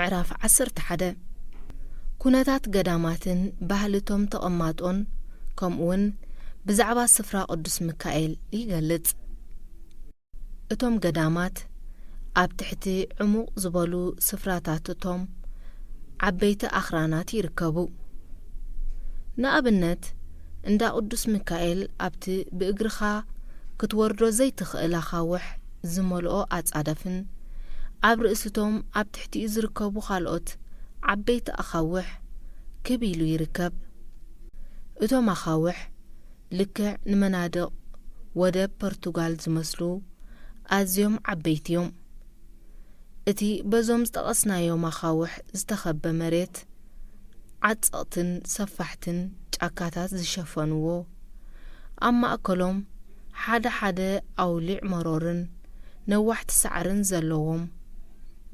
ምዕራፍ ዓሰርተ ሓደ። ኩነታት ገዳማትን ባህልቶም ተቐማጦን ከምኡውን ብዛዕባ ስፍራ ቅዱስ ሚካኤል ይገልጽ። እቶም ገዳማት ኣብ ትሕቲ ዕሙቕ ዝበሉ ስፍራታት እቶም ዓበይቲ ኣኽራናት ይርከቡ። ንኣብነት፣ እንዳ ቅዱስ ሚካኤል ኣብቲ ብእግርኻ ክትወርዶ ዘይትኽእል ኣኻውሕ ዝመልኦ ኣጻደፍን ኣብ ርእስቶም ኣብ ትሕቲኡ ዝርከቡ ካልኦት ዓበይቲ ኣኻውሕ ክብ ኢሉ ይርከብ። እቶም ኣኻውሕ ልክዕ ንመናድቕ ወደብ ፖርቱጋል ዝመስሉ ኣዝዮም ዓበይቲ እዮም። እቲ በዞም ዝጠቐስናዮም ኣኻውሕ ዝተኸበ መሬት ዓጸቕትን ሰፋሕትን ጫካታት ዝሸፈንዎ፣ ኣብ ማእከሎም ሓደ ሓደ ኣውሊዕ መሮርን ነዋሕቲ ሳዕርን ዘለዎም፣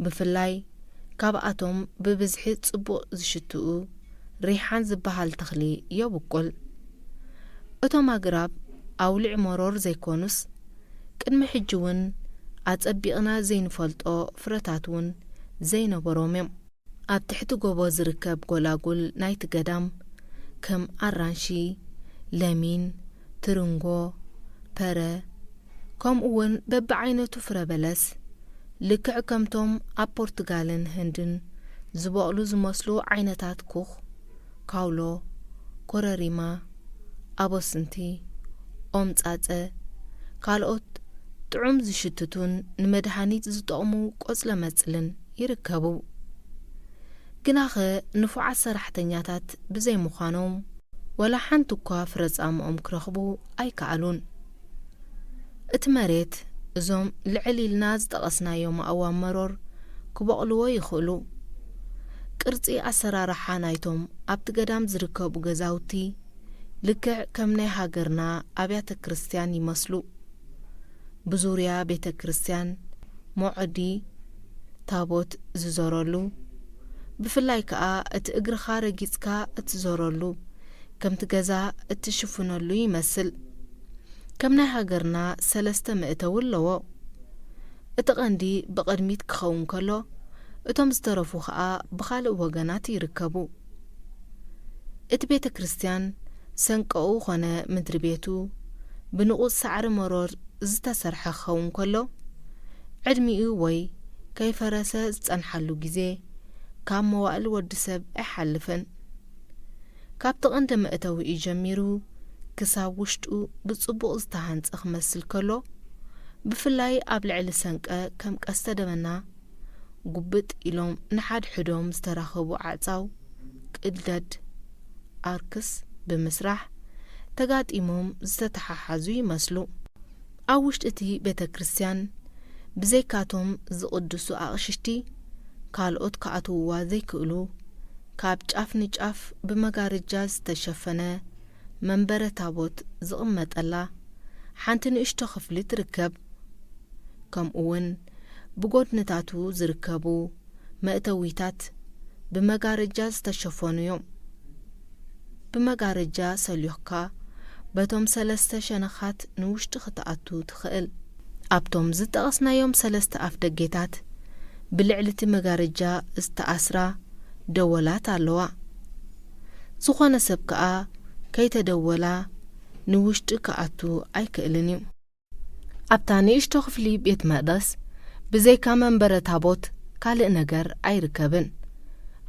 ብፍላይ ካብኣቶም ብብዝሒ ጽቡቕ ዝሽትኡ ሪሓን ዝበሃል ተኽሊ የብቁል። እቶም ኣግራብ ኣውሊዕ መሮር ዘይኮኑስ፣ ቅድሚ ሕጂ እውን ኣጸቢቕና ዘይንፈልጦ ፍረታት እውን ዘይነበሮም እዮም። ኣብ ትሕቲ ጎቦ ዝርከብ ጎላጉል ናይቲ ገዳም ከም ኣራንሺ፣ ለሚን፣ ትርንጎ፣ ፐረ፣ ከምኡ እውን በብዓይነቱ ፍረ በለስ፣ ልክዕ ከምቶም ኣብ ፖርቱጋልን ህንድን ዝበቕሉ ዝመስሉ ዓይነታት ኩኽ፣ ካውሎ፣ ኮረሪማ፣ ኣቦስንቲ፣ ኦምጻጸ፣ ካልኦት ጥዑም ዝሽትቱን ንመድሃኒት ዝጠቕሙ ቆጽለ መጽልን ይርከቡ። ግናኸ ንፉዓት ሰራሕተኛታት ብዘይምዃኖም፣ ወላ ሓንቲ እኳ ፍረ ጻምኦም ክረኽቡ ኣይከኣሉን። እቲ መሬት እዞም ልዕል ኢልና ዝጠቐስናዮም ኣእዋም መሮር ክበቑልዎ ይኽእሉ። ቅርጺ ኣሰራርሓ ናይቶም ኣብቲ ገዳም ዝርከቡ ገዛውቲ ልክዕ ከም ናይ ሃገርና ኣብያተ ክርስቲያን ይመስሉ። ብዙርያ ቤተ ክርስቲያን ሞዐዲ ታቦት ዝዞረሉ፣ ብፍላይ ከኣ እቲ እግርኻ ረጊጽካ እትዞረሉ፣ ከምቲ ገዛ እትሽፍነሉ ይመስል። ከም ናይ ሃገርና ሰለስተ መእተዊ ኣለዎ። እቲ ቀንዲ ብቐድሚት ክኸውን ከሎ፣ እቶም ዝተረፉ ከኣ ብኻልእ ወገናት ይርከቡ። እቲ ቤተ ክርስቲያን ሰንቀኡ ኾነ ምድሪ ቤቱ ብንቑጽ ሳዕሪ መሮር ዝተሰርሐ ክኸውን ከሎ፣ ዕድሚኡ ወይ ከይፈረሰ ዝጸንሓሉ ግዜ ካብ መዋእል ወዲ ሰብ ኣይሓልፍን። ካብቲ ቀንዲ መእተዊኡ ጀሚሩ ክሳብ ውሽጡ ብጽቡቕ ዝተሃንጸ ክመስል ከሎ፣ ብፍላይ ኣብ ልዕሊ ሰንቀ ከም ቀስተ ደበና ጉብጥ ኢሎም ንሓድሕዶም ዝተራኸቡ ዓጻው፣ ቅደድ፣ ኣርክስ፣ ብምስራሕ ተጋጢሞም ዝተተሓሓዙ ይመስሉ። ኣብ ውሽጢ እቲ ቤተ ክርስቲያን ብዘይካቶም ዝቕድሱ ኣቕሽሽቲ ካልኦት ክኣትውዋ ዘይክእሉ፣ ካብ ጫፍ ንጫፍ ብመጋረጃ ዝተሸፈነ መንበረ ታቦት ዝቕመጠላ ሓንቲ ንእሽቶ ክፍሊ ትርከብ። ከምኡ እውን ብጎድንታቱ ዝርከቡ መእተዊታት ብመጋረጃ ዝተሸፈኑ እዮም። ብመጋረጃ ሰሊኹካ በቶም ሰለስተ ሸነኻት ንውሽጢ ክትኣቱ ትኽእል። ኣብቶም ዝጠቐስናዮም ሰለስተ ኣፍደጌታት ብልዕሊ እቲ መጋረጃ ዝተኣስራ ደወላት ኣለዋ። ዝኾነ ሰብ ከኣ ከይተደወላ ንውሽጢ ክኣቱ ኣይክእልን እዩ። ኣብታ ንእሽቶ ክፍሊ ቤት መቕደስ ብዘይካ መንበረ ታቦት ካልእ ነገር ኣይርከብን።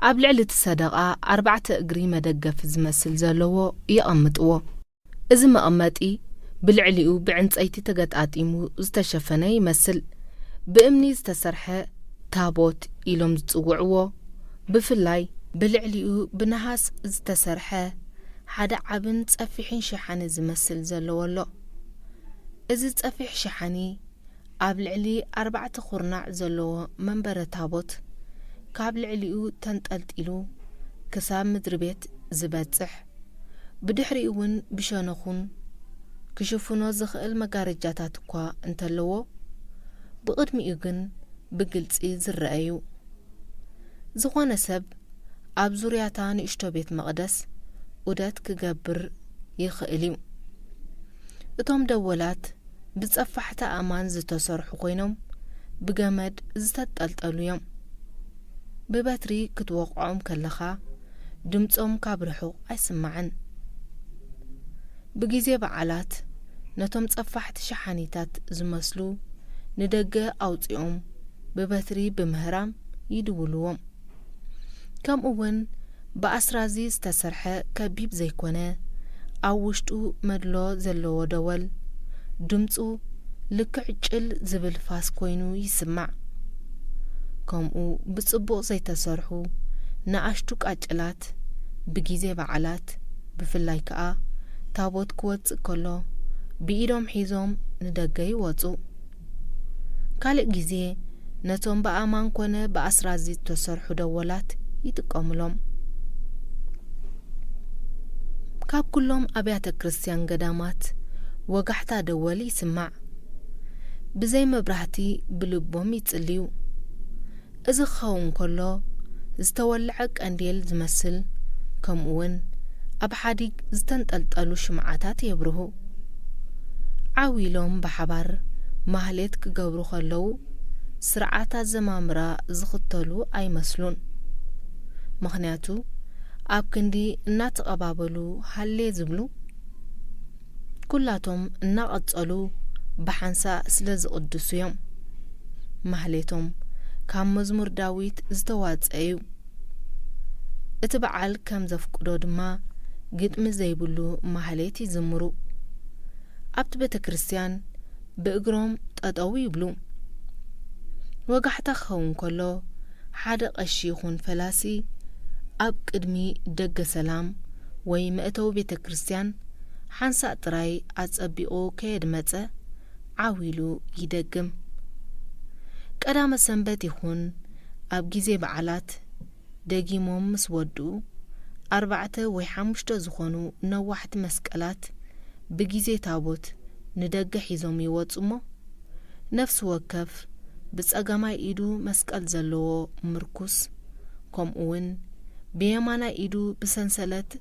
ኣብ ልዕሊ እቲ ሰደቓ ኣርባዕተ እግሪ መደገፊ ዝመስል ዘለዎ የቐምጥዎ። እዚ መቐመጢ ብልዕሊኡ ብዕንጸይቲ ተገጣጢሙ ዝተሸፈነ ይመስል። ብእምኒ ዝተሰርሐ ታቦት ኢሎም ዝጽውዕዎ፣ ብፍላይ ብልዕሊኡ ብነሃስ ዝተሰርሐ ሓደ ዓብን ጸፊሕን ሸሓኒ ዝመስል ዘለዎ ኣሎ። እዚ ጸፊሕ ሸሓኒ ኣብ ልዕሊ ኣርባዕተ ኩርናዕ ዘለዎ መንበረ ታቦት፣ ካብ ልዕሊኡ ተንጠልጢሉ ክሳብ ምድሪ ቤት ዝበጽሕ፣ ብድሕሪኡ እውን ብሸነኹን ክሽፍኖ ዝኽእል መጋረጃታት እኳ እንተለዎ፣ ብቕድሚኡ ግን ብግልጺ ዝረአ እዩ። ዝኾነ ሰብ ኣብ ዙርያታ ንእሽቶ ቤት መቕደስ ዑደት ክገብር ይኽእል እዩ። እቶም ደወላት ብጸፋሕቲ ኣእማን ዝተሰርሑ ኮይኖም፣ ብገመድ ዝተጠልጠሉ እዮም። ብበትሪ ክትወቕዖም ከለኻ፣ ድምጾም ካብ ርሑቕ ኣይስማዕን። ብግዜ በዓላት፣ ነቶም ጸፋሕቲ ሸሓኒታት ዝመስሉ ንደገ ኣውጺኦም ብበትሪ ብምህራም ይድውልዎም። ከምኡውን ብኣስራዚ ዝተሰርሐ ከቢብ ዘይኮነ፣ ኣብ ውሽጡ መድሎ ዘለዎ ደወል፣ ድምጹ ልክዕ ጭል ዝብል ፋስ ኮይኑ ይስማዕ። ከምኡ ብጽቡቕ ዘይተሰርሑ ንኣሽቱ ቃጭላት፣ ብጊዜ በዓላት ብፍላይ ከኣ ታቦት ክወጽእ ከሎ ብኢዶም ሒዞም ንደገ ይወጹ። ካልእ ግዜ ነቶም ብኣእማን ኮነ ብኣስራዚ ዝተሰርሑ ደወላት ይጥቀሙሎም። ካብ ኩሎም ኣብያተ ክርስቲያን ገዳማት ወጋሕታ ደወል ይስማዕ። ብዘይ መብራህቲ ብልቦም ይጽልዩ። እዚ ክኸውን ከሎ ዝተወልዐ ቀንዴል ዝመስል፣ ከምኡውን ኣብ ሓዲግ ዝተንጠልጠሉ ሽምዓታት የብርሁ። ዓው ኢሎም ብሓባር ማህሌት ክገብሩ ከለዉ፣ ስርዓት ኣዘማምራ ዝኽተሉ ኣይመስሉን። ምኽንያቱ፣ ኣብ ክንዲ እናተቐባበሉ ሃሌ ዝብሉ፣ ኩላቶም እናቐጸሉ ብሓንሳእ ስለ ዝቕድሱ እዮም። ማህሌቶም ካብ መዝሙር ዳዊት ዝተዋጸ እዩ። እቲ በዓል ከም ዘፍቅዶ ድማ ግጥሚ ዘይብሉ ማህሌት ይዝምሩ። ኣብቲ ቤተ ክርስቲያን ብእግሮም ጠጠው ይብሉ። ወጋሕታ ክኸውን ከሎ፣ ሓደ ቀሺ ይኹን ፈላሲ ኣብ ቅድሚ ደገ ሰላም ወይ መእተዊ ቤተ ክርስቲያን ሓንሳእ ጥራይ ኣጸቢቑ ከየድመጸ ዓው ኢሉ ይደግም። ቀዳመ ሰንበት ይኹን ኣብ ግዜ በዓላት ደጊሞም ምስ ወድኡ፣ ኣርባዕተ ወይ ሓሙሽተ ዝኾኑ ነዋሕቲ መስቀላት ብግዜ ታቦት ንደገ ሒዞም ይወጹ እሞ፣ ነፍሲ ወከፍ ብጸጋማይ ኢዱ መስቀል ዘለዎ ምርኩስ፣ ከምኡውን ብየማናይ ኢዱ ብሰንሰለት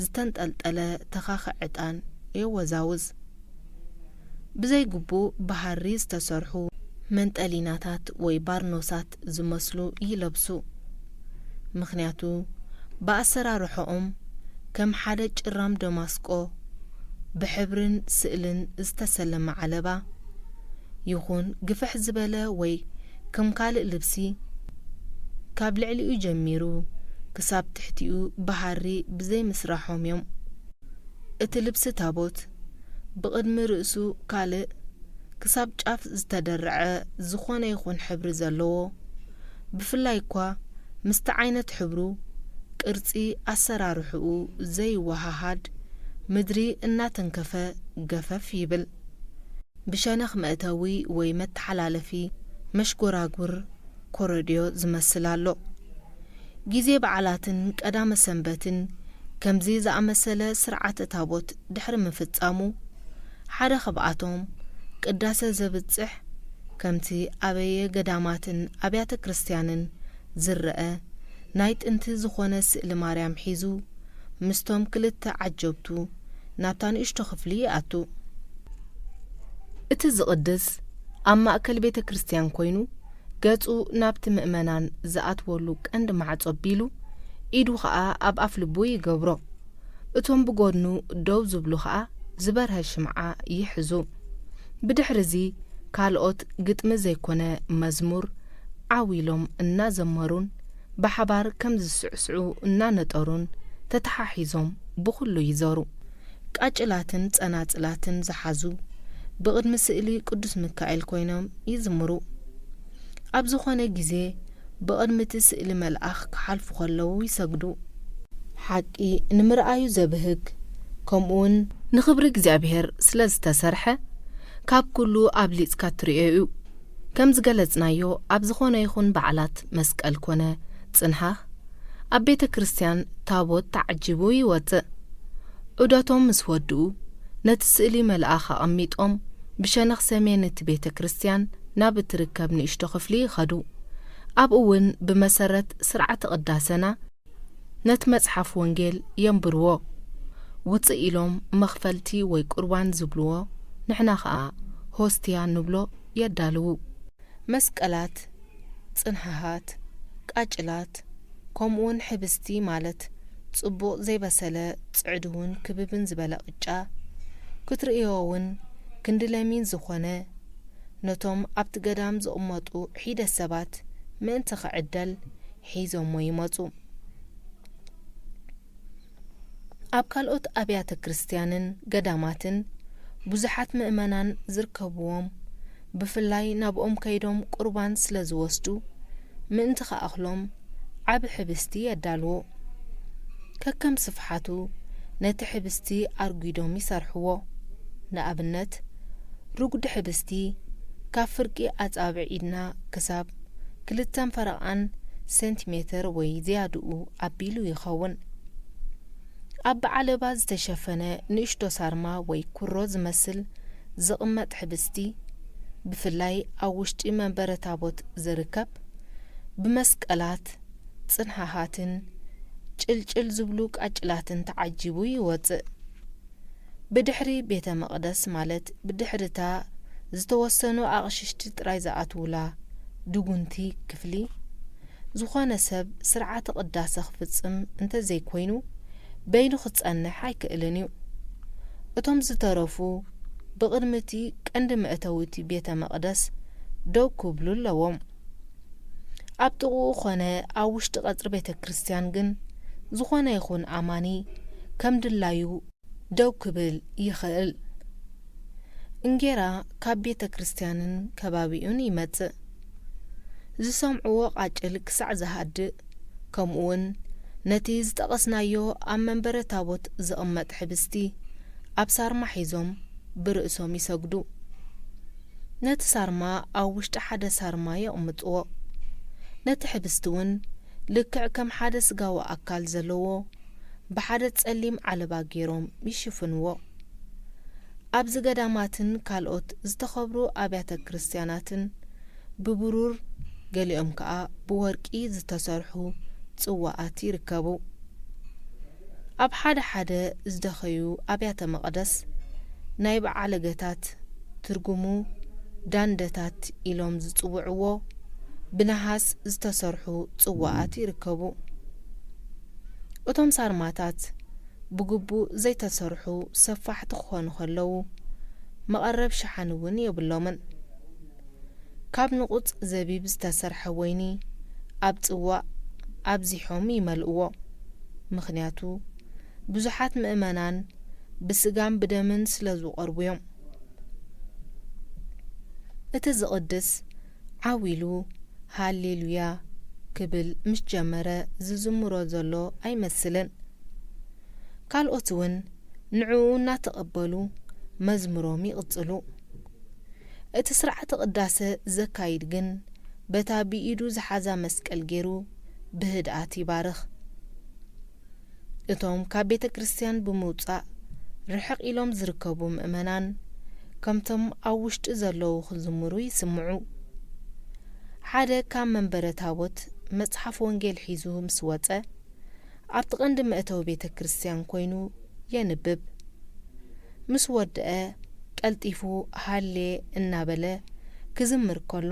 ዝተንጠልጠለ ተኻኺ ዕጣን የወዛውዝ። ብዘይግቡእ ብሃሪ ዝተሰርሑ መንጠሊናታት ወይ ባርኖሳት ዝመስሉ ይለብሱ። ምኽንያቱ፣ ብኣሰራርሖኦም ከም ሓደ ጭራም ደማስቆ ብሕብርን ስእልን ዝተሰለመ ዓለባ ይኹን ግፍሕ ዝበለ ወይ ከም ካልእ ልብሲ ካብ ልዕሊኡ ጀሚሩ ክሳብ ትሕቲኡ ብሃሪ ብዘይምስራሖም እዮም። እቲ ልብሲ ታቦት ብቕድሚ ርእሱ ካልእ ክሳብ ጫፍ ዝተደርዐ ዝኾነ ይኹን ሕብሪ ዘለዎ፣ ብፍላይ እኳ ምስቲ ዓይነት ሕብሩ ቅርጺ ኣሰራርሕኡ ዘይወሃሃድ ምድሪ እናተንከፈ ገፈፍ ይብል። ብሸነኽ መእተዊ ወይ መተሓላለፊ መሽጎራጉር ኮረድዮ ዝመስል ኣሎ። ግዜ በዓላትን ቀዳመ ሰንበትን ከምዚ ዝኣመሰለ ስርዓተ ታቦት ድሕሪ ምፍጻሙ፣ ሓደ ካብኣቶም ቅዳሰ ዘብጽሕ፣ ከምቲ ኣበየ ገዳማትን ኣብያተ ክርስቲያንን ዝረአ፣ ናይ ጥንቲ ዝኾነ ስእሊ ማርያም ሒዙ ምስቶም ክልተ ዓጀብቱ ናብታ ንእሽቶ ክፍሊ ይኣቱ። እቲ ዝቕድስ ኣብ ማእከል ቤተ ክርስቲያን ኮይኑ፣ ገጹ ናብቲ ምእመናን ዝኣትወሉ ቀንዲ ማዕጾ ኣቢሉ፣ ኢዱ ኸኣ ኣብ ኣፍ ልቡ ይገብሮ። እቶም ብጎድኑ ደው ዝብሉ ኸኣ ዝበርሀ ሽምዓ ይሕዙ። ብድሕርዚ ካልኦት ግጥሚ ዘይኮነ መዝሙር ዓው ኢሎም እናዘመሩን ብሓባር ከም ዝስዕስዑ እናነጠሩን ተተሓሒዞም ብኹሉ ይዞሩ። ቃጭላትን ጸናጽላትን ዝሓዙ ብቕድሚ ስእሊ ቅዱስ ሚካኤል ኮይኖም ይዝምሩ። ኣብ ዝኾነ ግዜ ብቕድሚ እቲ ስእሊ መልኣኽ ክሓልፉ ከለዉ ይሰግዱ። ሓቂ ንምርኣዩ ዘብህግ፣ ከምኡውን ንኽብሪ እግዚኣብሔር ስለ ዝተሰርሐ፣ ካብ ኩሉ ኣብሊጽካ ትርእዮ እዩ። ከም ዝገለጽናዮ፣ ኣብ ዝኾነ ይኹን በዓላት መስቀል ኮነ ጽንሃኽ፣ ኣብ ቤተ ክርስቲያን ታቦት ተዓጂቡ ይወጽእ። ዑደቶም ምስ ወድኡ፣ ነቲ ስእሊ መልኣኽ ኣቐሚጦም፣ ብሸነኽ ሰሜን እቲ ቤተ ክርስቲያን ናብ እትርከብ ንእሽቶ ክፍሊ ይኸዱ። ኣብኡ እውን ብመሰረት ስርዓተ ቅዳሰና ነቲ መጽሓፍ ወንጌል የንብርዎ። ውጽእ ኢሎም መኽፈልቲ ወይ ቁርባን ዝብልዎ፣ ንሕና ኸኣ ሆስትያ ንብሎ፣ የዳልዉ። መስቀላት፣ ጽንሃሃት፣ ቃጭላት፣ ከምኡውን ሕብስቲ ማለት ጽቡቕ ዘይበሰለ ጽዕድውን ክብብን ዝበለ ቅጫ፣ ክትርእዮ እውን ክንዲ ለሚን ዝኾነ፣ ነቶም ኣብቲ ገዳም ዝቕመጡ ሒደት ሰባት ምእንቲ ክዕደል ሒዞሞ ይመጹ። ኣብ ካልኦት ኣብያተ ክርስቲያንን ገዳማትን ብዙሓት ምእመናን ዝርከብዎም፣ ብፍላይ ናብኦም ከይዶም ቁርባን ስለ ዝወስዱ፣ ምእንቲ ክኣኽሎም ዓቢ ሕብስቲ የዳልዉ። ከከም ስፍሓቱ ነቲ ሕብስቲ ኣርጒዶም ይሰርሕዎ። ንኣብነት፣ ርጉዲ ሕብስቲ ካብ ፍርቂ ኣጻብዕ ኢድና ክሳብ ክልተን ፈረቓን ሴንቲሜተር ወይ ዝያድኡ ኣቢሉ ይኸውን። ኣብ ዓለባ ዝተሸፈነ ንእሽቶ ሳርማ ወይ ኩሮ ዝመስል ዝቕመጥ ሕብስቲ፣ ብፍላይ ኣብ ውሽጢ መንበረ ታቦት ዝርከብ፣ ብመስቀላት፣ ጽንሓሃትን ጭልጭል ዝብሉ ቃጭላትን ተዓጂቡ ይወጽእ። ብድሕሪ ቤተ መቕደስ፣ ማለት ብድሕሪታ ዝተወሰኑ ኣቕሽሽቲ ጥራይ ዝኣትዉላ ድጉንቲ ክፍሊ፣ ዝኾነ ሰብ ስርዓተ ቅዳሰ ክፍጽም እንተዘይኮይኑ፣ በይኑ ክጸንሕ ኣይክእልን እዩ። እቶም ዝተረፉ ብቕድሚ እቲ ቀንዲ መእተዊ እቲ ቤተ መቕደስ ደው ክብሉ ኣለዎም። ኣብ ጥቕኡ ኾነ ኣብ ውሽጢ ቀጽሪ ቤተ ክርስቲያን ግን፣ ዝኾነ ይኹን ኣማኒ ከም ድላዩ ደው ክብል ይኽእል። እንጌራ ካብ ቤተ ክርስቲያንን ከባቢኡን ይመጽእ። ዝሰምዕዎ ቃጭል ክሳዕ ዝሃድእ፣ ከምኡውን ነቲ ዝጠቐስናዮ ኣብ መንበረ ታቦት ዝቕመጥ ሕብስቲ ኣብ ሳርማ ሒዞም ብርእሶም ይሰግዱ። ነቲ ሳርማ ኣብ ውሽጢ ሓደ ሳርማ የቕምጥዎ። ነቲ ሕብስቲ እውን ልክዕ ከም ሓደ ስጋዊ ኣካል ዘለዎ ብሓደ ጸሊም ዓለባ ገይሮም ይሽፍንዎ። ኣብዚ ገዳማትን ካልኦት ዝተኸብሩ ኣብያተ ክርስቲያናትን ብብሩር፣ ገሊኦም ከኣ ብወርቂ ዝተሰርሑ ጽዋኣት ይርከቡ። ኣብ ሓደ ሓደ ዝደኸዩ ኣብያተ መቕደስ፣ ናይ በዓለገታት፣ ትርጉሙ ዳንደታት ኢሎም ዝጽውዕዎ፣ ብነሃስ ዝተሰርሑ ጽዋኣት ይርከቡ። እቶም ሳርማታት ብግቡእ ዘይተሰርሑ ሰፋሕቲ ክኾኑ ከለዉ፣ መቐረብ ሸሓኒ እውን የብሎምን። ካብ ንቑጽ ዘቢብ ዝተሰርሐ ወይኒ ኣብ ጽዋእ ኣብዚሖም ይመልእዎ። ምኽንያቱ፣ ብዙሓት ምእመናን ብስጋን ብደምን ስለ ዝቐርቡ እዮም። እቲ ዝቕድስ ዓው ኢሉ ሃሌሉያ ክብል ምስ ጀመረ ዝዝምሮ ዘሎ ኣይመስልን። ካልኦት እውን ንዕኡ እናተቐበሉ መዝሙሮም ይቕጽሉ። እቲ ስርዓተ ቅዳሰ ዘካይድ ግን በታ ብኢዱ ዝሓዛ መስቀል ገይሩ ብህድኣት ይባርኽ። እቶም ካብ ቤተ ክርስቲያን ብምውጻእ ርሕቕ ኢሎም ዝርከቡ ምእመናን፣ ከምቶም ኣብ ውሽጢ ዘለዉ ክዝምሩ ይስምዑ። ሓደ ካብ መንበረ ታቦት መጽሓፍ ወንጌል ሒዙ ምስ ወጸ፣ ኣብቲ ቀንዲ መእተዊ ቤተ ክርስቲያን ኮይኑ የንብብ። ምስ ወድአ፣ ቀልጢፉ ሃሌ እናበለ ክዝምር ከሎ፣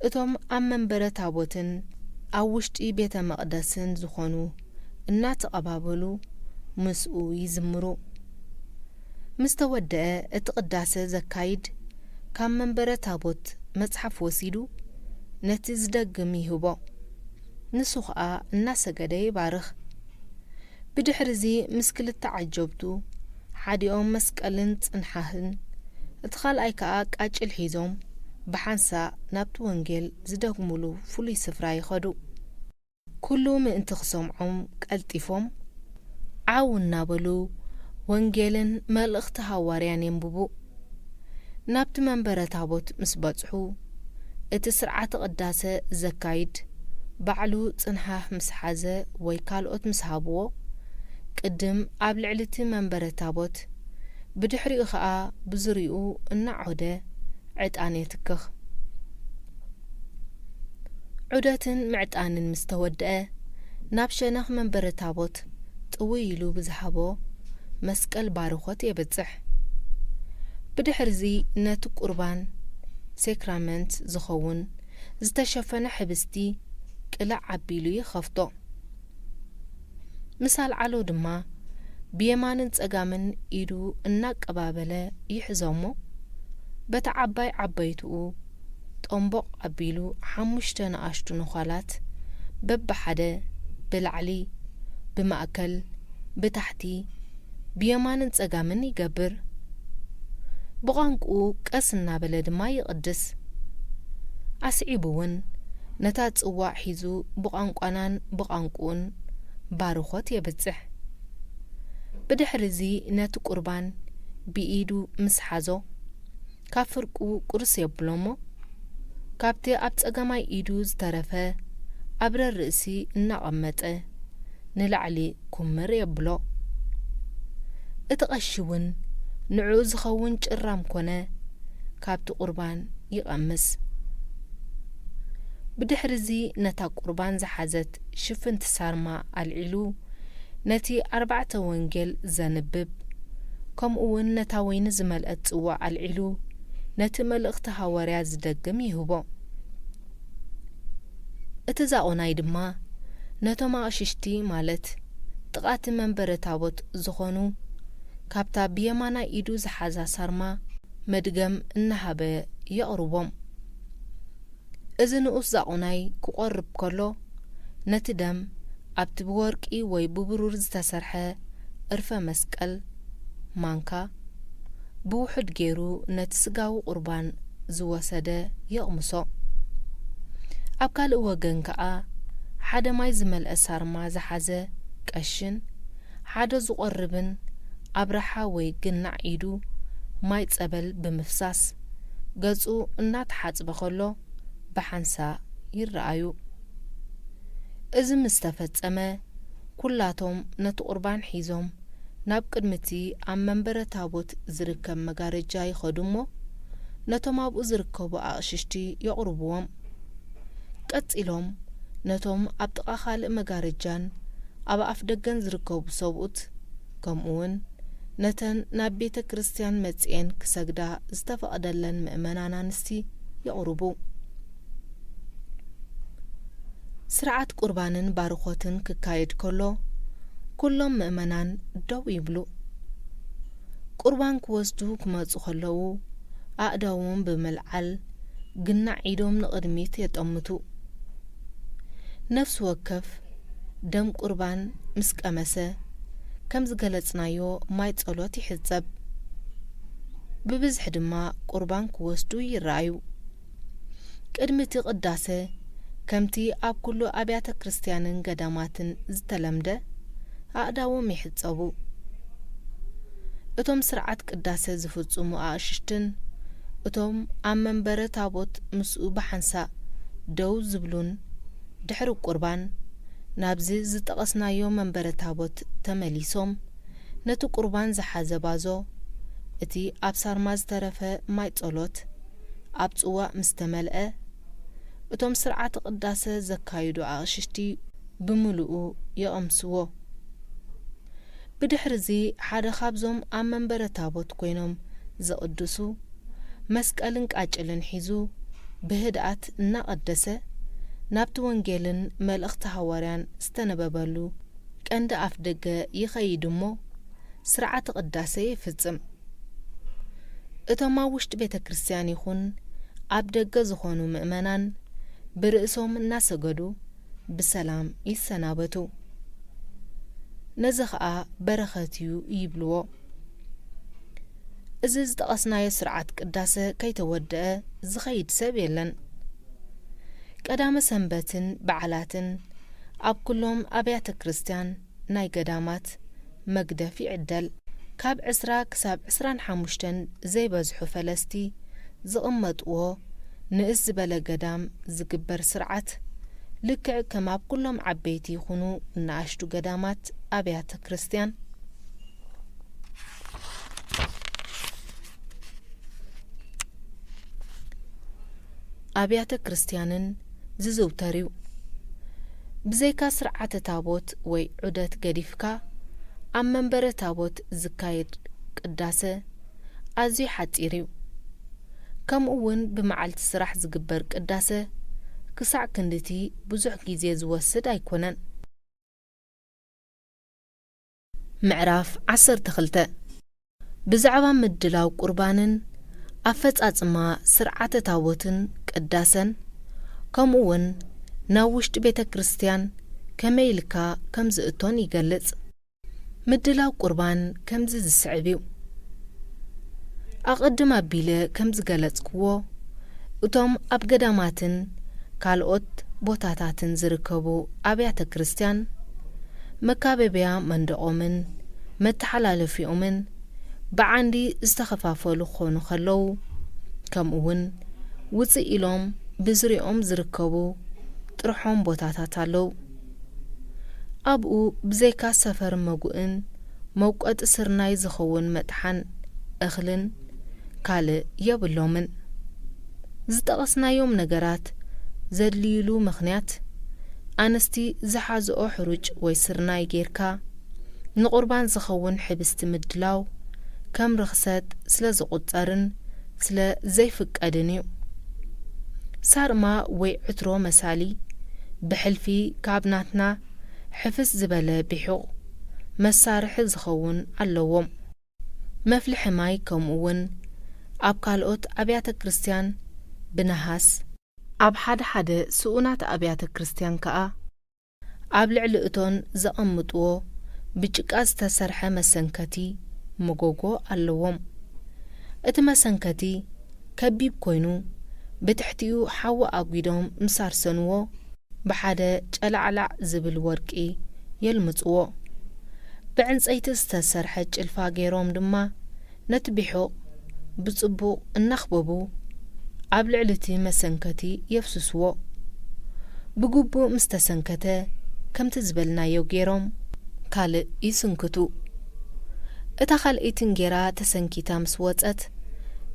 እቶም ኣብ መንበረ ታቦትን ኣብ ውሽጢ ቤተ መቕደስን ዝኾኑ እናተቐባበሉ ምስኡ ይዝምሩ። ምስ ተወድአ፣ እቲ ቅዳሰ ዘካይድ ካብ መንበረ ታቦት መጽሓፍ ወሲዱ ነቲ ዝደግም ይህቦ። ንሱ ኸኣ እናሰገደ ይባርኽ። ብድሕርዚ ምስ ክልተ ዓጀብቱ፣ ሓዲኦም መስቀልን ጽንሓህን፣ እቲ ካልኣይ ከኣ ቃጭል ሒዞም ብሓንሳእ ናብቲ ወንጌል ዝደግሙሉ ፍሉይ ስፍራ ይኸዱ። ኩሉ ምእንቲ ክሰምዖም ቀልጢፎም ዓው እናበሉ ወንጌልን መልእኽቲ ሃዋርያን የንብቡ። ናብቲ መንበረ ታቦት ምስ በጽሑ፣ እቲ ስርዓተ ቅዳሰ ዘካይድ ባዕሉ ጽንሓህ ምስ ሓዘ ወይ ካልኦት ምስ ሃብዎ፣ ቅድም ኣብ ልዕሊ እቲ መንበረ ታቦት፣ ብድሕሪኡ ኸኣ ብዙርያኡ እናዖደ ዕጣን የትክኽ። ዑደትን ምዕጣንን ምስ ተወድአ፣ ናብ ሸነኽ መንበረ ታቦት ጥውይ ኢሉ ብዝሃቦ መስቀል ባርኾት የብጽሕ። ብድሕርዚ ነቲ ቁርባን ሴክራመንት ዝኸውን ዝተሸፈነ ሕብስቲ ቅልዕ ኣቢሉ ይኸፍቶ። ምስ ኣልዓሎ ድማ ብየማንን ጸጋምን ኢዱ እናቀባበለ ይሕዞ እሞ፣ በታ ዓባይ ዓበይትኡ ጠምቦቕ ኣቢሉ ሓሙሽተ ንኣሽቱ ነዃላት በብሓደ ብላዕሊ፣ ብማእከል፣ ብታሕቲ፣ ብየማንን ጸጋምን ይገብር። ብቋንቁኡ ቀስ እናበለ ድማ ይቕድስ። ኣስዒቡ እውን ነታ ጽዋዕ ሒዙ ብቋንቋናን ብቋንቁኡን ባርኾት የብጽሕ። ብድሕርዚ ነቲ ቁርባን ብኢዱ ምስ ሓዞ፣ ካብ ፍርቁ ቁርስ የብሎ እሞ፣ ካብቲ ኣብ ጸጋማይ ኢዱ ዝተረፈ ኣብ ረርእሲ እናቐመጠ ንላዕሊ ኩምር የብሎ። እቲ ቀሺ እውን ንዕኡ ዝኸውን ጭራም ኮነ ካብቲ ቁርባን ይቐምስ። ብድሕርዚ ነታ ቁርባን ዝሓዘት ሽፍንቲ ሳርማ ኣልዒሉ ነቲ ኣርባዕተ ወንጌል ዘንብብ፣ ከምኡ እውን ነታ ወይኒ ዝመልአት ጽዋዕ ኣልዒሉ ነቲ መልእኽቲ ሃዋርያ ዝደግም ይህቦ። እቲ ዛቑናይ ድማ ነቶም ኣቕሽሽቲ፣ ማለት ጥቓቲ መንበረ ታቦት ዝኾኑ፣ ካብታ ብየማናይ ኢዱ ዝሓዛ ሳርማ መድገም እናሃበ የቕርቦም። እዚ ንኡስ ዛቑናይ ክቖርብ ከሎ፣ ነቲ ደም ኣብቲ ብወርቂ ወይ ብብሩር ዝተሰርሐ እርፈ መስቀል ማንካ ብውሑድ ገይሩ ነቲ ስጋዊ ቁርባን ዝወሰደ የቕምሶ። ኣብ ካልእ ወገን ከኣ ሓደ ማይ ዝመልአ ሳርማ ዝሓዘ ቀሽን ሓደ ዝቖርብን ኣብርሓ ወይ ግናዕ ኢዱ ማይ ጸበል ብምፍሳስ ገጹ እናተሓጽበ ከሎ ብሓንሳእ ይረኣዩ። እዚ ምስ ተፈጸመ፣ ኩላቶም ነቲ ቁርባን ሒዞም ናብ ቅድሚ እቲ ኣብ መንበረ ታቦት ዝርከብ መጋረጃ ይኸዱ እሞ፣ ነቶም ኣብኡ ዝርከቡ ኣቕሽሽቲ የቕርብዎም። ቀጺሎም ነቶም ኣብ ጥቓ ካልእ መጋረጃን ኣብ ኣፍ ደገን ዝርከቡ ሰብኡት፣ ከምኡውን ነተን ናብ ቤተ ክርስቲያን መጺኤን ክሰግዳ ዝተፈቕደለን ምእመናን ኣንስቲ የቕርቡ። ስርዓት ቁርባንን ባርኾትን ክካየድ ከሎ፣ ኩሎም ምእመናን ደው ይብሉ። ቁርባን ክወስዱ ክመጹ ከለዉ፣ ኣእዳዎም ብምልዓል ግናዕ ኢዶም ንቕድሚት የጠምቱ። ነፍሲ ወከፍ ደም ቁርባን ምስ ቀመሰ፣ ከም ዝገለጽናዮ ማይ ጸሎት ይሕጸብ። ብብዝሒ ድማ ቁርባን ክወስዱ ይረኣዩ። ቅድሚ እቲ ቅዳሰ፣ ከምቲ ኣብ ኩሉ ኣብያተ ክርስቲያንን ገዳማትን ዝተለምደ፣ ኣእዳዎም ይሕጸቡ። እቶም ስርዓት ቅዳሰ ዝፍጽሙ ኣቕሽሽትን እቶም ኣብ መንበረ ታቦት ምስኡ ብሓንሳእ ደው ዝብሉን፣ ድሕሪ ቁርባን ናብዚ ዝጠቐስናዮ መንበረ ታቦት ተመሊሶም ነቲ ቁርባን ዝሓዘ ባዞ፣ እቲ ኣብ ሳርማ ዝተረፈ ማይ ጸሎት ኣብ ጽዋእ ምስ ተመልአ፣ እቶም ስርዓተ ቅዳሰ ዘካይዱ ኣቕሽሽቲ ብምሉኡ ይቕምስዎ። ብድሕርዚ ሓደ ካብዞም ኣብ መንበረ ታቦት ኮይኖም ዝቕድሱ መስቀልን ቃጭልን ሒዙ ብህድኣት እናቐደሰ ናብቲ ወንጌልን መልእኽቲ ሃዋርያን ዝተነበበሉ ቀንዲ ኣፍ ደገ ይኸይድ እሞ ስርዓተ ቅዳሴ ይፍጽም። እቶም ኣብ ውሽጢ ቤተ ክርስቲያን ይኹን ኣብ ደገ ዝኾኑ ምእመናን ብርእሶም እናሰገዱ ብሰላም ይሰናበቱ። ነዚ ኸኣ በረኸት እዩ ይብልዎ። እዚ ዝጠቐስናዮ ስርዓት ቅዳሰ ከይተወደአ ዝኸይድ ሰብ የለን። ቀዳመ ሰንበትን በዓላትን ኣብ ኩሎም ኣብያተ ክርስቲያን ናይ ገዳማት መግደፍ ይዕደል። ካብ ዕስራ ክሳብ ዕስራን ሓሙሽተን ዘይበዝሑ ፈለስቲ ዝቕመጥዎ ንእስ ዝበለ ገዳም ዝግበር ስርዓት፣ ልክዕ ከም ኣብ ኩሎም ዓበይቲ ይኹኑ ንኣሽቱ ገዳማት ኣብያተ ክርስቲያን፣ ኣብያተ ክርስቲያንን ዝዝውተር እዩ። ብዘይካ ስርዓተ ታቦት ወይ ዑደት ገዲፍካ፣ ኣብ መንበረ ታቦት ዝካየድ ቅዳሰ ኣዝዩ ሓጺር እዩ። ከምኡ እውን ብመዓልቲ ስራሕ ዝግበር ቅዳሰ ክሳዕ ክንድቲ ብዙሕ ግዜ ዝወስድ ኣይኮነን። ምዕራፍ ዓሰርተ ክልተ። ብዛዕባ ምድላው ቁርባንን ኣፈጻጽማ ስርዓተ ታቦትን ቅዳሰን፣ ከምኡ እውን ናብ ውሽጢ ቤተ ክርስቲያን ከመይ ኢልካ ከም ዝእቶን ይገልጽ። ምድላው ቁርባን ከምዚ ዝስዕብ እዩ። ኣቐድም ኣቢለ ከም ዝገለጽክዎ፣ እቶም ኣብ ገዳማትን ካልኦት ቦታታትን ዝርከቡ ኣብያተ ክርስቲያን፣ መካበብያ መንደቖምን መተሓላለፊኦምን ብዓንዲ ዝተኸፋፈሉ ክኾኑ ከለዉ፣ ከምኡ እውን ውጽእ ኢሎም ብዝሪኦም ዝርከቡ ጥርሖም ቦታታት ኣለዉ። ኣብኡ ብዘይካ ሰፈር መጉእን መውቀጢ ስርናይ ዝኸውን መጥሓን እኽልን ካልእ የብሎምን። ዝጠቐስናዮም ነገራት ዘድልዩሉ ምኽንያት፣ ኣንስቲ ዝሓዝኦ ሕሩጭ ወይ ስርናይ ጌርካ ንቑርባን ዝኸውን ሕብስቲ ምድላው ከም ርኽሰት ስለ ዝቑጸርን ስለ ዘይፍቀድን እዩ። ሳርማ ወይ ዕትሮ መሳሊ ብሕልፊ ካብ ናትና ሕፍስ ዝበለ ቢሑቕ መሳርሒ ዝኸውን ኣለዎም። መፍልሒ ማይ ከምኡ እውን ኣብ ካልኦት ኣብያተ ክርስቲያን ብነሃስ፣ ኣብ ሓደ ሓደ ስኡናት ኣብያተ ክርስቲያን ከኣ ኣብ ልዕሊ እቶን ዘቐምጥዎ ብጭቃ ዝተሰርሐ መሰንከቲ መጎጎ ኣለዎም። እቲ መሰንከቲ ከቢብ ኮይኑ፣ ብትሕቲኡ ሓዊ ኣጒዶም ምስ ኣርሰንዎ፣ ብሓደ ጨላዕላዕ ዝብል ወርቂ የልምጽዎ። ብዕንጸይቲ ዝተሰርሐ ጭልፋ ገይሮም ድማ፣ ነቲ ቢሑቕ ብጽቡቕ እናኽበቡ ኣብ ልዕሊ እቲ መሰንከቲ የፍስስዎ። ብግቡእ ምስ ተሰንከተ፣ ከምቲ ዝበልናዮ ገይሮም ካልእ ይስንክቱ። እታ ካልኣይቲ እንጌራ ተሰንኪታ ምስ ወጸት፣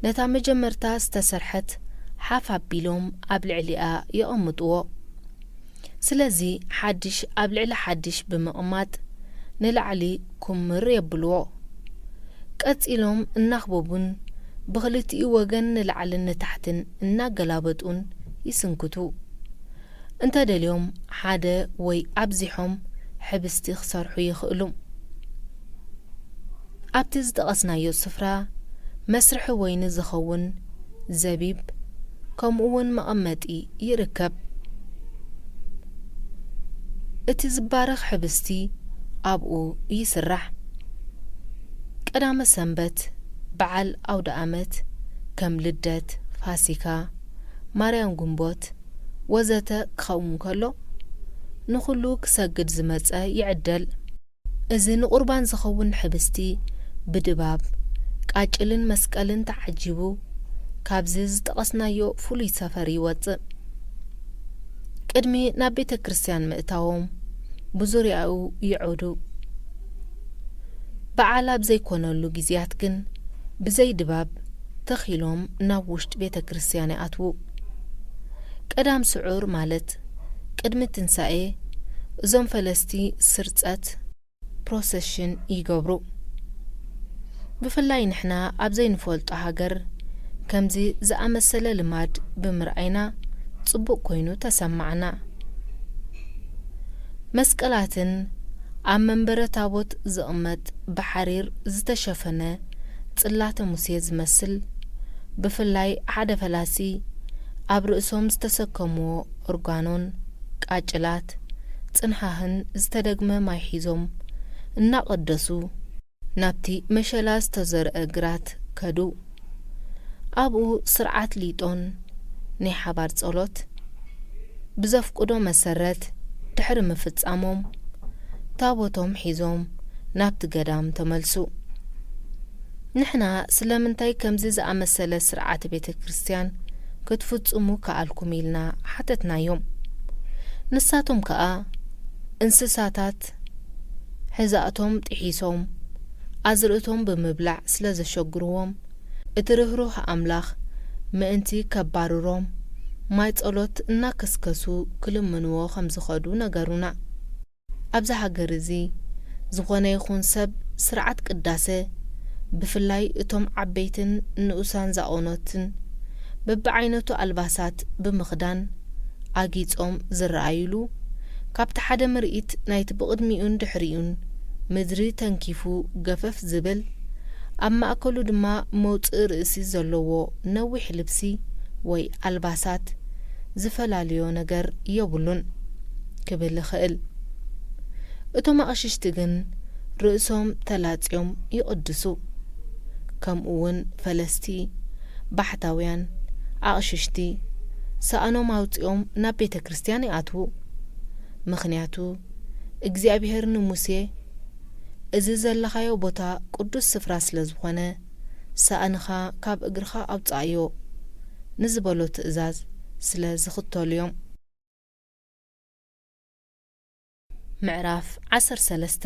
ነታ መጀመርታ ዝተሰርሐት ሓፍ ኣቢሎም ኣብ ልዕሊኣ የቐምጥዎ። ስለዚ ሓድሽ ኣብ ልዕሊ ሓድሽ ብምቕማጥ ንላዕሊ ኩምር የብልዎ። ቀጺሎም እናኽበቡን ብኽልቲኡ ወገን ንላዕልን ንታሕትን እናገላበጡን ይስንክቱ። እንተደልዮም ሓደ ወይ ኣብዚሖም ሕብስቲ ክሰርሑ ይኽእሉ። ኣብቲ ዝጠቐስናዮ ስፍራ መስርሒ ወይኒ ዝኸውን ዘቢብ፣ ከምኡ እውን መቐመጢ ይርከብ። እቲ ዝባረኽ ሕብስቲ ኣብኡ ይስራሕ። ቀዳመ ሰንበት፣ በዓል ኣውደ ኣመት፣ ከም ልደት፣ ፋሲካ፣ ማርያም ግንቦት ወዘተ ክኸውን ከሎ፣ ንኹሉ ክሰግድ ዝመጸ ይዕደል። እዚ ንቁርባን ዝኸውን ሕብስቲ ብድባብ ቃጭልን መስቀልን ተዓጂቡ ካብዚ ዝጠቐስናዮ ፍሉይ ሰፈር ይወጽእ። ቅድሚ ናብ ቤተ ክርስቲያን ምእታዎም ብዙርያኡ ይዑዱ። በዓል ኣብ ዘይኮነሉ ግዜያት ግን ብዘይ ድባብ ተኺሎም ናብ ውሽጢ ቤተ ክርስቲያን ይኣትዉ። ቀዳም ስዑር ማለት ቅድሚ ትንሳኤ እዞም ፈለስቲ ስርጸት ፕሮሰሽን ይገብሩ። ብፍላይ ንሕና ኣብ ዘይንፈልጦ ሃገር ከምዚ ዝኣመሰለ ልማድ ብምርኣይና ጽቡቕ ኮይኑ ተሰማዕና። መስቀላትን ኣብ መንበረ ታቦት ዝቕመጥ ብሓሪር ዝተሸፈነ ጽላተ ሙሴ ዝመስል፣ ብፍላይ ሓደ ፈላሲ ኣብ ርእሶም ዝተሰከምዎ ኦርጋኖን ቃጭላት ጽንሃህን ዝተደግመ ማይ ሒዞም እናቐደሱ ናብቲ መሸላ ዝተዘርአ ግራት ከዱ። ኣብኡ ስርዓት ሊጦን ናይ ሓባር ጸሎት ብዘፍቅዶ መሰረት ድሕሪ ምፍጻሞም፣ ታቦቶም ሒዞም ናብቲ ገዳም ተመልሱ። ንሕና ስለምንታይ ከምዚ ዝኣመሰለ ስርዓተ ቤተ ክርስቲያን ክትፍጽሙ ከኣልኩም ኢልና ሓተትናዮም። ንሳቶም ከኣ እንስሳታት ሕዛእቶም ጥሒሶም ኣዝርእቶም ብምብላዕ ስለ ዘሸግርዎም፣ እቲ ርህሩህ ኣምላኽ ምእንቲ ከባርሮም ማይ ጸሎት እናከስከሱ ክልምንዎ ከም ዝኸዱ ነገሩና። ኣብዚ ሃገር እዚ ዝኾነ ይኹን ሰብ ስርዓት ቅዳሰ፣ ብፍላይ እቶም ዓበይትን ንኡሳን ዛኦኖትን በብዓይነቱ ኣልባሳት ብምኽዳን ኣጊጾም ዝረኣዩሉ፣ ካብቲ ሓደ ምርኢት ናይቲ ብቕድሚኡን ድሕሪኡን ምድሪ ተንኪፉ ገፈፍ ዝብል፣ ኣብ ማእከሉ ድማ መውጽኢ ርእሲ ዘለዎ ነዊሕ ልብሲ ወይ ኣልባሳት ዝፈላልዮ ነገር የብሉን ክብል እኽእል። እቶም ኣቕሽሽቲ ግን ርእሶም ተላጽዮም ይቕድሱ። ከምኡ እውን ፈለስቲ፣ ባሕታውያን፣ ኣቕሽሽቲ ሳእኖም ኣውጺኦም ናብ ቤተ ክርስቲያን ይኣትዉ። ምኽንያቱ እግዚኣብሔር ንሙሴ፣ "እዚ ዘለኻዮ ቦታ ቅዱስ ስፍራ ስለ ዝኾነ፣ ሳእንኻ ካብ እግርኻ ኣውጽኣዮ" ንዝበሎ ትእዛዝ ስለ ዝኽተሉ እዮም። ምዕራፍ ዓሰርተ ሰለስተ።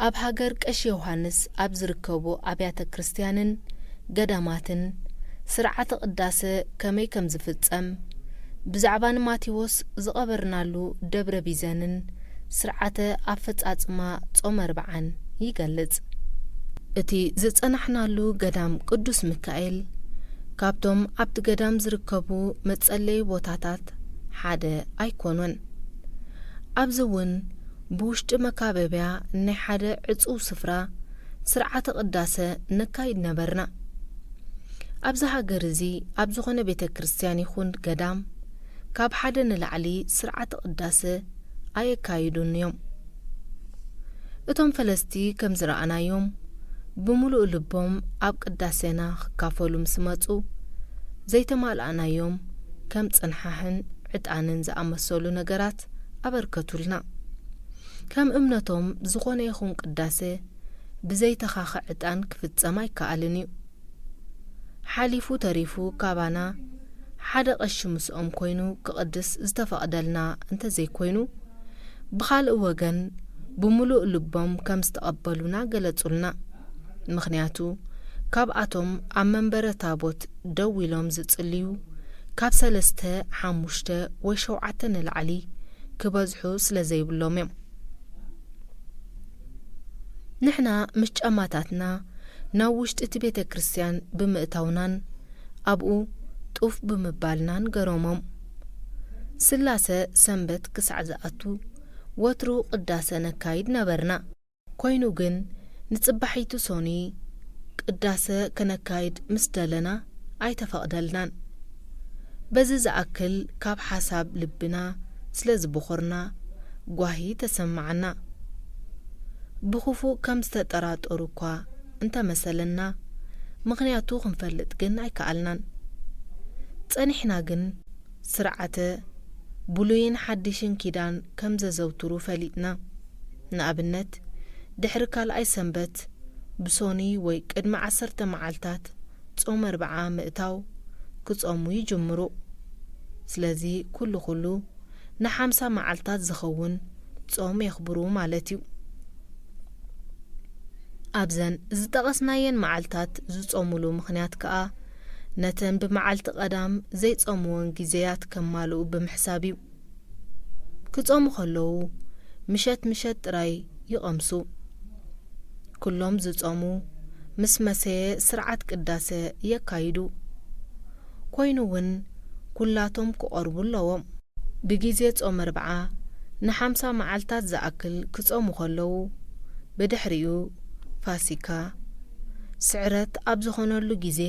ኣብ ሃገር ቀሺ ዮሃንስ ኣብ ዝርከቡ ኣብያተ ክርስቲያንን ገዳማትን ስርዓተ ቅዳሰ ከመይ ከም ዝፍጸም ብዛዕባ ንማቴዎስ ዝቐበርናሉ ደብረ ቢዘንን ስርዓተ ኣፈጻጽማ ጾመ ኣርብዓን ይገልጽ። እቲ ዝጸናሕናሉ ገዳም ቅዱስ ሚካኤል ካብቶም ኣብቲ ገዳም ዝርከቡ መጸለዪ ቦታታት ሓደ ኣይኮኑን። ኣብዚ እውን ብውሽጢ መካበብያ ናይ ሓደ ዕጹው ስፍራ ስርዓተ ቅዳሰ ነካይድ ነበርና። ኣብዚ ሃገር እዚ ኣብ ዝኾነ ቤተ ክርስቲያን ይኹን ገዳም ካብ ሓደ ንላዕሊ ስርዓተ ቅዳሰ ኣየካይዱን እዮም። እቶም ፈለስቲ ከም ዝረኣናዮም ብምሉእ ልቦም ኣብ ቅዳሴና ክካፈሉ ምስ መጹ፣ ዘይተማልኣናዮም ከም ጽንሓሕን ዕጣንን ዝኣመሰሉ ነገራት ኣበርከቱልና። ከም እምነቶም ዝኾነ ይኹን ቅዳሴ ብዘይተኻኸ ዕጣን ክፍጸም ኣይከኣልን እዩ። ሓሊፉ ተሪፉ ካባና ሓደ ቀሺ ምስኦም ኮይኑ ክቕድስ ዝተፈቕደልና እንተዘይኮይኑ፣ ብኻልእ ወገን ብምሉእ ልቦም ከም ዝተቐበሉና ገለጹልና። ምኽንያቱ ካብኣቶም ኣብ መንበረ ታቦት ደው ኢሎም ዝጽልዩ ካብ ሰለስተ፣ ሓሙሽተ ወይ ሸውዓተ ንላዕሊ ክበዝሑ ስለ ዘይብሎም እዮም። ንሕና ምስ ጫማታትና ናብ ውሽጢ እቲ ቤተ ክርስቲያን ብምእታውናን ኣብኡ ጡፍ ብምባልናን ገረሞም። ስላሰ ሰንበት ክሳዕ ዝኣቱ ወትሩ ቅዳሰ ነካይድ ነበርና። ኮይኑ ግን ንጽባሒቱ ሶኒ ቅዳሰ ከነካይድ ምስ ደለና ኣይተፈቕደልናን። በዚ ዝኣክል ካብ ሓሳብ ልብና ስለ ዝቦኾርና ጓሂ ተሰማዓና። ብኽፉእ ከም ዝተጠራጠሩ እኳ እንተመሰለና፣ ምኽንያቱ ክንፈልጥ ግን ኣይከኣልናን። ጸኒሕና ግን ስርዓተ ብሉይን ሓድሽን ኪዳን ከም ዘዘውትሩ ፈሊጥና። ንኣብነት፣ ድሕሪ ካልኣይ ሰንበት ብሶኒ ወይ ቅድሚ ዓሰርተ መዓልታት ጾም ኣርብዓ ምእታው ክጾሙ ይጅምሩ። ስለዚ ኩሉ ኩሉ ንሓምሳ መዓልታት ዝኸውን ጾም የኽብሩ ማለት እዩ። ኣብዘን ዝጠቐስናየን መዓልታት ዝጾሙሉ ምኽንያት ከኣ ነተን ብመዓልቲ ቀዳም ዘይጾምወን ግዜያት ከማልኡ ብምሕሳብ እዩ። ክጾሙ ከለዉ ምሸት ምሸት ጥራይ ይቐምሱ። ኩሎም ዝጾሙ ምስ መሰየ ስርዓት ቅዳሰ የካይዱ። ኮይኑ እውን ኩላቶም ክቐርቡ ኣለዎም። ብግዜ ጾም ኣርብዓ ንሓምሳ መዓልታት ዝኣክል ክጾሙ ከለዉ፣ ብድሕሪኡ ፋሲካ፣ ስዕረት ኣብ ዝኾነሉ ግዜ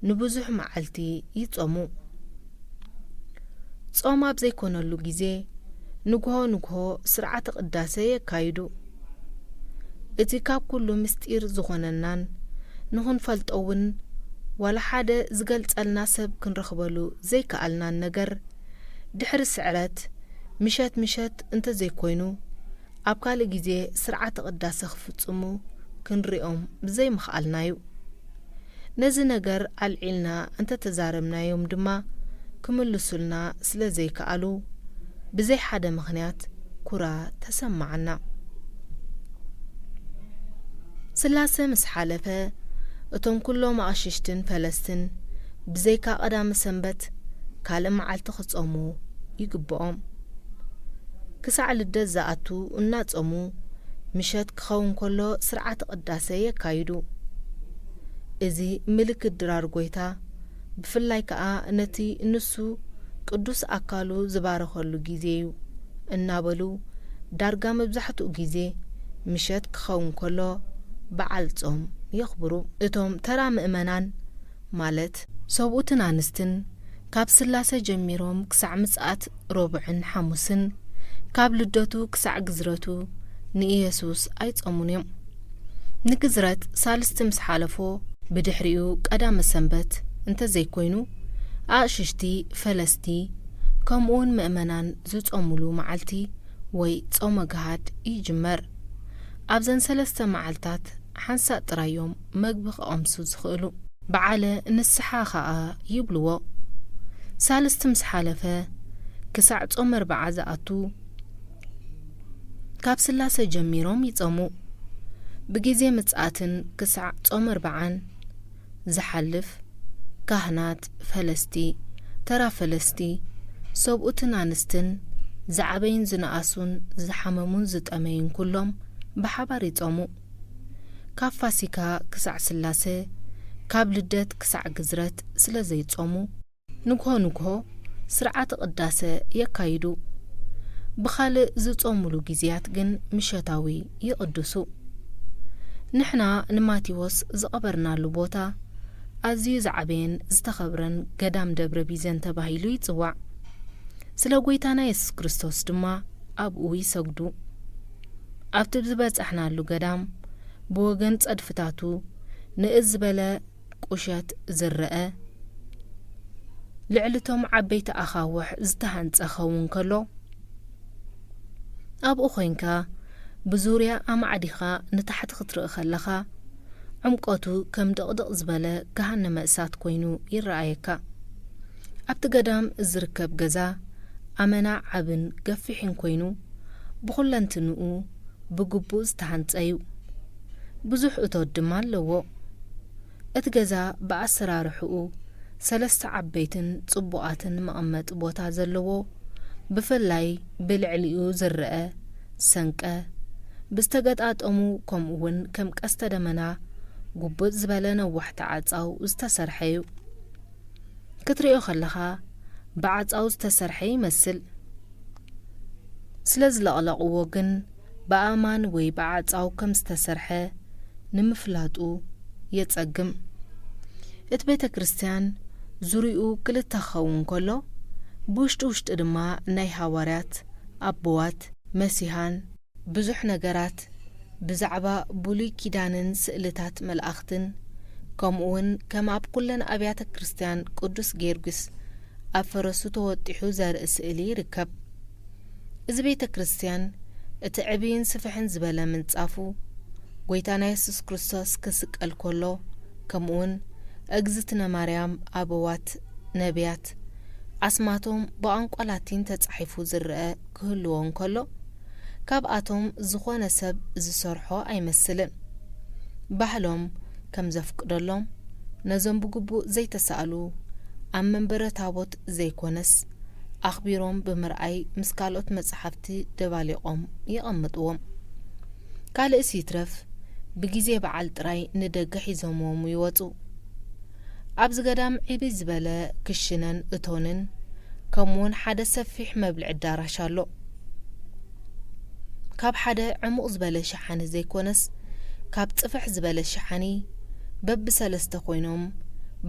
ንብዙሕ መዓልቲ ይጾሙ። ጾም ኣብ ዘይኮነሉ ግዜ ንግሆ ንግሆ ስርዓተ ቅዳሴ የካይዱ። እቲ ካብ ኩሉ ምስጢር ዝኾነናን ንኽንፈልጦ እውን ዋላ ሓደ ዝገልጸልና ሰብ ክንረኽበሉ ዘይከኣልናን ነገር፣ ድሕሪ ስዕረት ምሸት ምሸት እንተዘይኮይኑ ኣብ ካልእ ግዜ ስርዓተ ቅዳሴ ክፍጽሙ ክንሪኦም ብዘይምኽኣልና እዩ። ነዚ ነገር ኣልዒልና እንተተዛረብናዮም ድማ ክምልሱልና ስለ ዘይከኣሉ ብዘይ ሓደ ምኽንያት ኩራ ተሰማዓና። ስላሰ ምስ ሓለፈ እቶም ኩሎም ኣቕሽሽትን ፈለስትን ብዘይካ ቀዳመ ሰንበት ካልእ መዓልቲ ክጾሙ ይግብኦም። ክሳዕ ልደት ዝኣቱ እናጾሙ ምሸት ክኸውን ከሎ ስርዓተ ቅዳሴ የካይዱ። እዚ ምልክት ድራር ጐይታ ብፍላይ ከኣ ነቲ ንሱ ቅዱስ ኣካሉ ዝባረኸሉ ግዜ እዩ እናበሉ፣ ዳርጋ መብዛሕትኡ ግዜ ምሸት ክኸውን ከሎ በዓል ጾም የኽብሩ። እቶም ተራ ምእመናን፣ ማለት ሰብኡትን ኣንስትን፣ ካብ ስላሴ ጀሚሮም ክሳዕ ምጽኣት ረቡዕን ሓሙስን፣ ካብ ልደቱ ክሳዕ ግዝረቱ ንኢየሱስ ኣይጾሙን እዮም። ንግዝረት ሳልስቲ ምስ ሓለፎ፣ ብድሕሪኡ ቀዳመ ሰንበት እንተዘይኮይኑ፣ ኣእሽሽቲ ፈለስቲ ከምኡውን ምእመናን ዝጾሙሉ መዓልቲ ወይ ጾመ ገሃድ ይጅመር። ኣብዘን ሰለስተ መዓልታት ሓንሳእ ጥራይ እዮም መግቢ ክቐምሱ ዝኽእሉ። በዓለ ንስሓ ኸኣ ይብልዎ። ሳልስቲ ምስ ሓለፈ ክሳዕ ጾመ ኣርብዓ ዝኣቱ ካብ ስላሴ ጀሚሮም ይጸሙ። ብግዜ ምጽኣትን ክሳዕ ጾመ ኣርብዓን ዝሓልፍ፣ ካህናት፣ ፈለስቲ፣ ተራ ፈለስቲ፣ ሰብኡትን ኣንስትን፣ ዝዓበዩን ዝነኣሱን፣ ዝሓመሙን ዝጠመዩን ኩሎም ብሓባር ይጸሙ። ካብ ፋሲካ ክሳዕ ስላሴ፣ ካብ ልደት ክሳዕ ግዝረት ስለ ዘይጾሙ፣ ንግሆ ንግሆ ስርዓተ ቅዳሴ የካይዱ። ብኻልእ ዝጾሙሉ ግዜያት ግን ምሸታዊ ይቕድሱ። ንሕና ንማቴዎስ ዝቐበርናሉ ቦታ ኣዝዩ ዝዓበየን ዝተኸብረን ገዳም ደብረ ቢዘን ተባሂሉ ይጽዋዕ። ስለ ጐይታና የሱስ ክርስቶስ ድማ ኣብኡ ይሰግዱ። ኣብቲ ዝበጻሕናሉ ገዳም ብወገን ጸድፍታቱ ንእስ ዝበለ ቁሸት ዝረአ፣ ልዕሊ እቶም ዓበይቲ ኣኻውሕ ዝተሃንጸ ኸውን ከሎ፣ ኣብኡ ኮይንካ ብዙርያ ኣማዕዲኻ ንታሕቲ ክትርኢ ከለኻ፣ ዕምቆቱ ከም ድቕድቕ ዝበለ ገሃነመ እሳት ኮይኑ ይረኣየካ። ኣብቲ ገዳም ዝርከብ ገዛ ኣመና ዓብን ገፊሕን ኮይኑ፣ ብኹለንትንኡ ብግቡእ ዝተሃንጸ እዩ። ብዙሕ እቶት ድማ ኣለዎ። እቲ ገዛ ብኣሰራርሕኡ ሰለስተ ዓበይትን ጽቡቓትን መቐመጢ ቦታ ዘለዎ፣ ብፍላይ ብልዕሊኡ ዝረአ ሰንቀ፣ ብዝተገጣጠሙ ከምኡ'ውን ከም ቀስተ ደመና ጉብጥ ዝበለ ነዋሕቲ ዓጻው ዝተሰርሐ እዩ። ክትርእዮ ከለኻ ብዓጻው ዝተሰርሐ ይመስል። ስለ ዝለቕለቕዎ ግን ብኣእማን ወይ ብዓጻው ከም ዝተሰርሐ ንምፍላጡ የጸግም። እቲ ቤተ ክርስቲያን ዙርይኡ ክልተ ክኸውን ከሎ፣ ብውሽጢ ውሽጢ ድማ ናይ ሃዋርያት፣ ኣቦዋት፣ መሲሓን፣ ብዙሕ ነገራት ብዛዕባ ብሉይ ኪዳንን ስእልታት መላእኽትን፣ ከምኡውን ከም ኣብ ኩለን ኣብያተ ክርስቲያን ቅዱስ ጊዮርጊስ ኣብ ፈረሱ ተወጢሑ ዘርኢ ስእሊ ይርከብ። እዚ ቤተ ክርስቲያን፣ እቲ ዕብይን ስፍሕን ዝበለ ምንጻፉ፣ ጐይታና የሱስ ክርስቶስ ክስቀል ከሎ፣ ከምኡውን እግዝእትነ ማርያም፣ ኣበዋት፣ ነብያት፣ ኣስማቶም ብቋንቋ ላቲን ተጻሒፉ ዝረአ ክህልዎ እንከሎ፣ ካብኣቶም ዝኾነ ሰብ ዝሰርሖ ኣይመስልን። ባህሎም ከም ዘፍቅደሎም፣ ነዞም ብግቡእ ዘይተሳእሉ፣ ኣብ መንበረ ታቦት ዘይኮነስ፣ ኣኽቢሮም ብምርኣይ ምስ ካልኦት መጻሕፍቲ ደባሊቖም የቐምጥዎም። ካልእስ ይትረፍ፣ ብግዜ በዓል ጥራይ ንደገ ሒዞምዎም ይወጹ። ኣብዚ ገዳም ዕብይ ዝበለ ክሽነን እቶንን፣ ከምኡውን ሓደ ሰፊሕ መብልዒ ኣዳራሽ ኣሎ። ካብ ሓደ ዕሙቕ ዝበለ ሸሓኒ ዘይኮነስ፣ ካብ ጽፍሕ ዝበለ ሸሓኒ በብሰለስተ ኮይኖም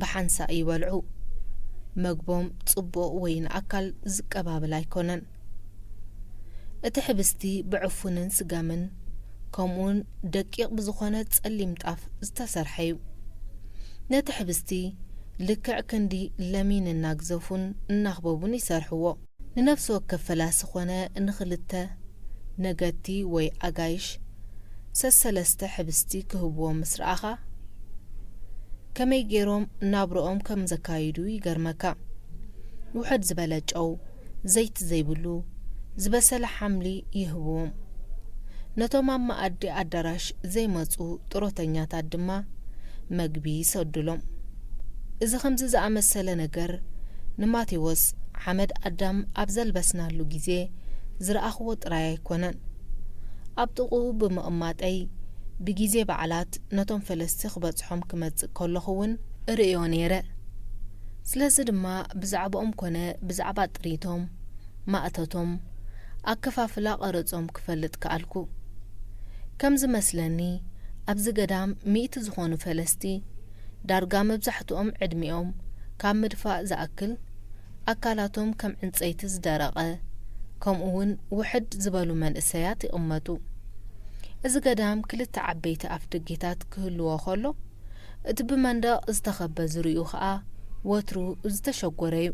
ብሓንሳእ ይበልዑ። መግቦም ጽቡቕ ወይ ንኣካል ዝቀባብል ኣይኮነን። እቲ ሕብስቲ ብዕፉንን ስገምን፣ ከምኡውን ደቂቕ ብዝኾነ ጸሊም ጣፍ ዝተሰርሐ እዩ። ነቲ ሕብስቲ ልክዕ ክንዲ ለሚን እናግዘፉን እናኽበቡን ይሰርሕዎ። ንነፍሲ ወከፍ ፈላሲ ኾነ ንኽልተ ነገድቲ ወይ ኣጋይሽ ሰሰለስተ ሕብስቲ ክህብዎም ምስ ረኣኻ፣ ከመይ ገይሮም ናብርኦም ከም ዘካይዱ ይገርመካ። ውሑድ ዝበለ ጨው፣ ዘይቲ ዘይብሉ ዝበሰለ ሓምሊ ይህብዎም። ነቶም ኣብ መኣዲ ኣዳራሽ ዘይመጹ ጥሮተኛታት ድማ መግቢ ይሰዱሎም። እዚ ከምዚ ዝኣመሰለ ነገር ንማቴዎስ ሓመድ ኣዳም ኣብ ዘልበስናሉ ግዜ ዝረኣኽዎ ጥራይ ኣይኮነን። ኣብ ጥቕኡ ብምቕማጠይ ብግዜ በዓላት ነቶም ፈለስቲ ክበጽሖም ክመጽእ ከለኹ እውን እርእዮ ነይረ። ስለዚ ድማ ብዛዕባኦም ኮነ ብዛዕባ ጥሪቶም፣ ማእተቶም፣ ኣከፋፍላ ቀረጾም ክፈልጥ ከኣልኩ። ከም ዝመስለኒ፣ ኣብዚ ገዳም ሚእቲ ዝኾኑ ፈለስቲ፣ ዳርጋ መብዛሕትኦም ዕድሚኦም ካብ ምድፋእ ዝኣክል፣ ኣካላቶም ከም ዕንጸይቲ ዝደረቐ፣ ከምኡውን ውሕድ ዝበሉ መንእሰያት ይቕመጡ። እዚ ገዳም ክልተ ዓበይቲ ኣፍደጌታት ክህልዎ ከሎ፣ እቲ ብመንደቕ ዝተኸበ ዝርይኡ ኸኣ ወትሩ ዝተሸጎረ እዩ።